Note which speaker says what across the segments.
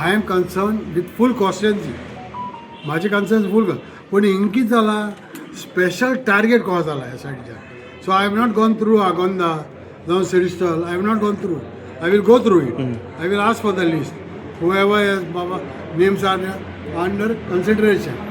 Speaker 1: I am concern with full constituency. म्हाजे concern फूल, पूण हिंग कितें जाला, स्पेशल टार्गेट कसो जाला ह्या सायडीच्यान. So I have not gone through Agonda जावं सिरिस्टल. I have not gone through. I will go through it. I will ask for the list, whoever Baba names are under consideration,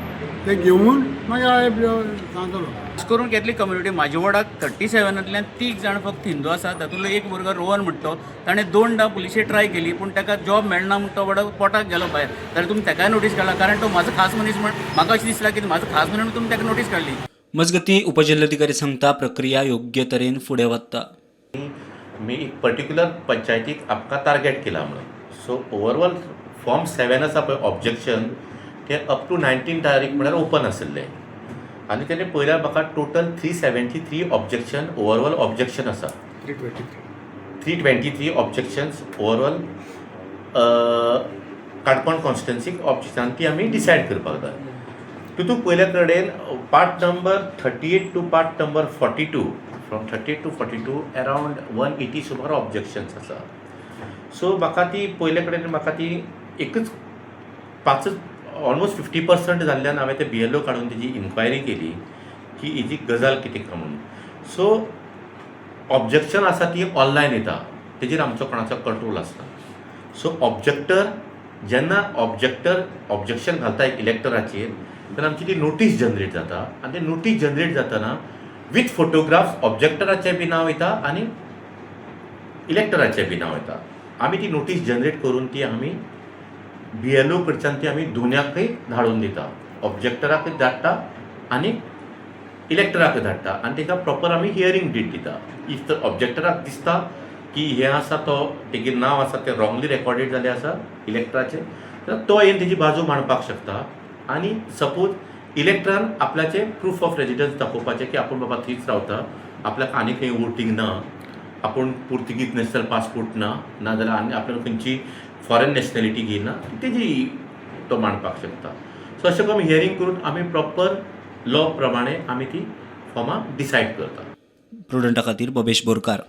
Speaker 1: ते घेवन मागीर हांव सांगतलो.
Speaker 2: खास करून कॅथलीक कम्युनिटी म्हाज्या 37तल्यान तीग जाण फक्त हिंदू आसा. तातूंतलो एक भुरगो रोहन म्हणटा तो, ताणें दोनदा पुलिशेक ट्राय केली, पूण ताका जॉब मेळना म्हूण तो बडो पोटाक गेलो भायर. जाल्यार तुमी ताकाय नोटीस काडला, कारण तो म्हाजो खास मनीस म्हण म्हाका अशें दिसलां की म्हाजो खास मनीस म्हणून तुमी ताका नोटीस काडली.
Speaker 3: मजगतीं, उपजिल्लोधिकारी सांगता, प्रक्रिया योग्य तरेन फुडें वता.
Speaker 4: मी एक पर्टिक्युलर पंचायतीक आमकां टार्गेट केला म्हणून. सो ओवरऑल फॉर्म 7 आसा पळय ऑब्जेक्शन, ते अप टू 19 तारीख म्हळ्यार ओपन आशिल्ले आनी तेणे पळयल्यार म्हाका total 373 objection, overall objection आसा. 323 objections overall Canacona कॉन्स्टिट्युन्सीक ऑब्जेक्शन, ती आमी डिसायड करपाक जाय. तितूंत पयल्या कडेन part number 38 to part number 42, from 38 to 42 around 180 सुमार ऑब्जेक्शन्स आसा. सो म्हाका ती पयले कडेन म्हाका ती एकच पांचच ऑलमोस्ट 50% जाल्ल्यान हांवें ते बीएलओ काडून तेजी इन्क्वायरी केली की हेजी गजाल कितें काय म्हणून. सो ऑब्जेक्शन आसा ती ऑनलायन येता, तेजेर आमचो कोणाचो कंट्रोल आसना. सो ऑब्जेक्टर जेन्ना ऑब्जेक्टर ऑब्जेक्शन घालता इलेक्टराचेर, तेन्ना आमची ती नोटीस जनरेट जाता आनी ती नोटीस जनरेट जातना विथ फोटोग्राफ्स ऑब्जेक्टराचें बी नांव येता आनी इलेक्टराचें बी नांव येता. आमी ती नोटीस जनरेट करून ती आमी बीएलओ कडच्यान ती आमी दोन्याकय धाडून दिता, ऑब्जेक्टराकय धाडटा आनी इलेक्टराकय धाडटा आनी ताका प्रॉपर आमी हियरींग डेट दिता. If तर ऑब्जेक्टराक दिसता की हें आसा, तो तेगे नांव आसा तें रॉंगली रेकॉर्डेड जालें आसा इलेक्टराचें, जाल्यार तो येवन तेजी बाजू मांडपाक शकता. आनी सपोज इलेक्टरान आपल्याचें प्रूफ ऑफ रेजिडन्स दाखोवपाचें की आपूण बाबा थंयच रावता, आपल्याक आनी खंय वोटींग ना, आपूण पुर्तुगीज नॅशनल पासपोर्ट ना, नाजाल्यार आनी आपल्याक खंयची फॉरेन नॅशनॅलिटी घेयना, तेजी तो मांडपाक शकता. सो अशें करून हियरींग करून आमी प्रॉपर लॉ प्रमाणे आमी ती फॉर्मां डिसायड करता.
Speaker 3: प्रुडंटा खातीर बबेश बोरकार.